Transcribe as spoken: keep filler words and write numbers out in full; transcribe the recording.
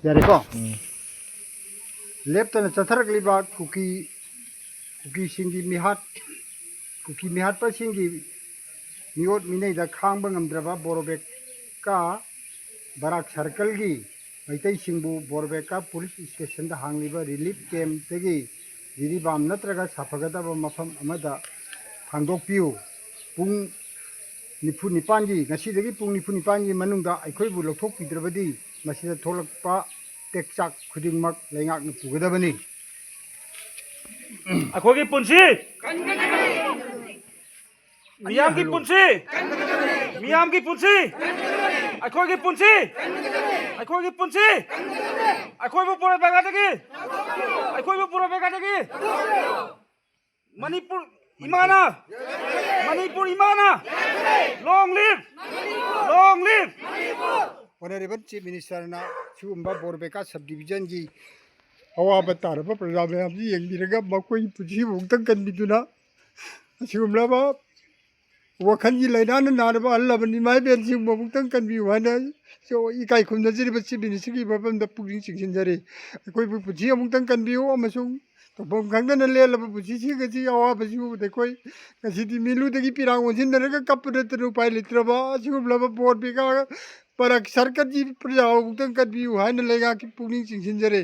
ꯌꯥꯔꯦꯀꯣ? ꯎꯝ꯫ ꯂꯦꯞꯇꯅ ꯆꯠꯊꯔꯛꯂꯤꯕ ꯀꯨꯀꯤ, ꯀꯨꯀꯤꯁꯤꯡꯒꯤ ꯃꯤꯍꯥꯠ, ꯀꯨꯀꯤ ꯃꯤꯍꯥꯠꯄꯁꯤꯡꯒꯤ ꯃꯤꯑꯣꯠ ꯃꯤꯅꯩꯗ ꯈꯥꯡꯕ ꯉꯝꯗ꯭ꯔꯕ ꯕꯣꯔꯣꯕꯦꯀꯥ ꯕꯔꯥꯛ ꯁꯔꯀꯜꯒꯤ ꯃꯩꯇꯩꯁꯤꯡꯕꯨ ꯕꯣꯔꯣꯕꯦꯀꯥ ꯄꯨꯂꯤꯁ ꯁ꯭ꯇꯦꯁꯟꯗ ꯍꯥꯡꯂꯤꯕ ꯔꯤꯂꯤꯐ ꯀꯦꯝꯞꯇꯒꯤ ꯖꯤꯔꯤꯕꯥꯝ ꯅꯠꯇ꯭ꯔꯒ ꯁꯥꯐꯒꯗꯕ ꯃꯐꯝ ꯑꯃꯗ ꯊꯥꯡꯗꯣꯛꯄꯤꯌꯨ꯫ ꯄꯨꯡ ꯅꯤꯐꯨ ꯅꯤꯄꯥꯟꯒꯤ, ꯉꯁꯤꯗꯒꯤ ꯄꯨꯡ ꯅꯤꯐꯨ ꯅꯤꯄꯥꯟꯒꯤ ꯃꯅꯨꯡꯗ ꯑꯩꯈꯣꯏꯕꯨ ꯂꯧꯊꯣꯛꯄꯤꯗ꯭ꯔꯕꯗꯤ ꯃꯁꯤꯗ ꯊꯣꯛꯂꯛꯄ ꯇꯦꯛꯆꯥꯛ ꯈꯨꯗꯤꯡꯃꯛ ꯂꯩꯉꯥꯛꯅ ꯄꯨꯒꯗꯕꯅꯤ꯫ ꯑꯩꯈꯣꯏꯒꯤ ꯄꯨꯟꯁꯤ, ꯃꯤꯌꯥꯝꯒꯤ ꯄꯨꯟꯁꯤ, ꯃꯤꯌꯥꯝꯒꯤ ꯄꯨꯟꯁꯤ, ꯑꯩꯈꯣꯏꯒꯤ ꯄꯨꯟꯁꯤ, ꯑꯩꯈꯣꯏꯒꯤ ꯄꯨꯟꯁꯤ, ꯑꯩꯈꯣꯏꯕꯨ ꯕꯣꯔꯣꯕꯦꯀꯥꯗꯒꯤ, ꯑꯩꯈꯣꯏꯕꯨ ꯕꯣꯔꯣꯕꯦꯀꯥꯗꯒꯤ ꯃꯅꯤꯄꯨꯔ ꯏꯃꯥꯅ, ꯃꯅꯤꯄꯨꯔ ꯏꯃꯥꯅ, long live, long live꯫ Honourable Chief Minister ꯅ ꯁꯤꯒꯨꯝꯕ ꯕꯣꯔꯣꯕꯦꯀꯥ sub division ꯒꯤ ꯑꯋꯥꯕ ꯇꯥꯔꯕ ꯄ꯭ꯔꯖꯥ ꯃꯌꯥꯝꯁꯤ ꯌꯦꯡꯕꯤꯔꯒ ꯃꯈꯣꯏꯒꯤ ꯄꯨꯟꯁꯤꯕꯨ ꯑꯃꯨꯛꯇꯪ ꯀꯟꯕꯤꯗꯨꯅ, ꯑꯁꯤꯒꯨꯝꯂꯕ ꯋꯥꯈꯜꯒꯤ ꯂꯥꯏꯅꯥꯅ ꯅꯥꯔꯕ ꯑꯍꯜ ꯂꯃꯟ ꯏꯃꯥ ꯏꯕꯦꯟꯁꯤꯡꯕꯨ ꯑꯃꯨꯛꯇꯪ ꯀꯟꯕꯤꯌꯨ ꯍꯥꯏꯅ ꯏꯀꯥꯏ ꯈꯨꯝꯅꯖꯔꯤꯕ Chief Minister ꯒꯤ ꯃꯐꯝꯗ ꯄꯨꯛꯅꯤꯡ ꯆꯤꯡꯁꯤꯟꯖꯔꯤ꯫ ꯑꯩꯈꯣꯏꯕꯨ ꯄꯨꯟꯁꯤ ꯑꯃꯨꯛꯇꯪ ꯀꯟꯕꯤꯌꯨ ꯑꯃꯁꯨꯡ ꯇꯧꯐꯝ ꯈꯪꯗꯅ ꯂꯦꯜꯂꯕ ꯄꯨꯟꯁꯤꯁꯤꯡ ꯑꯁꯤ ꯑꯋꯥꯕꯁꯤ ꯎꯕꯗ ꯑꯩꯈꯣꯏ ꯉꯁꯤꯗꯤ ꯃꯤꯠꯂꯨꯗꯒꯤ ꯄꯤꯔꯥꯡ ꯑꯣꯟꯁꯤꯟꯅꯔꯒ ꯀꯞꯄ ꯅꯠꯇꯅ ꯎꯄꯥꯏ ꯂꯩꯇ꯭ꯔꯕ ꯑꯁꯤꯒꯨꯝꯂꯕ ꯕꯣꯔꯣꯕꯦꯀꯥ ꯕꯔꯥꯛ ꯁꯔꯀꯜꯒꯤ ꯄ꯭ꯔꯖꯥ ꯑꯃꯨꯛꯇꯪ ꯀꯟꯕꯤꯌꯨ ꯍꯥꯏꯅ ꯂꯩꯉꯥꯛꯀꯤ ꯄꯨꯛꯅꯤꯡ ꯆꯤꯡꯁꯤꯟꯖꯔꯤ꯫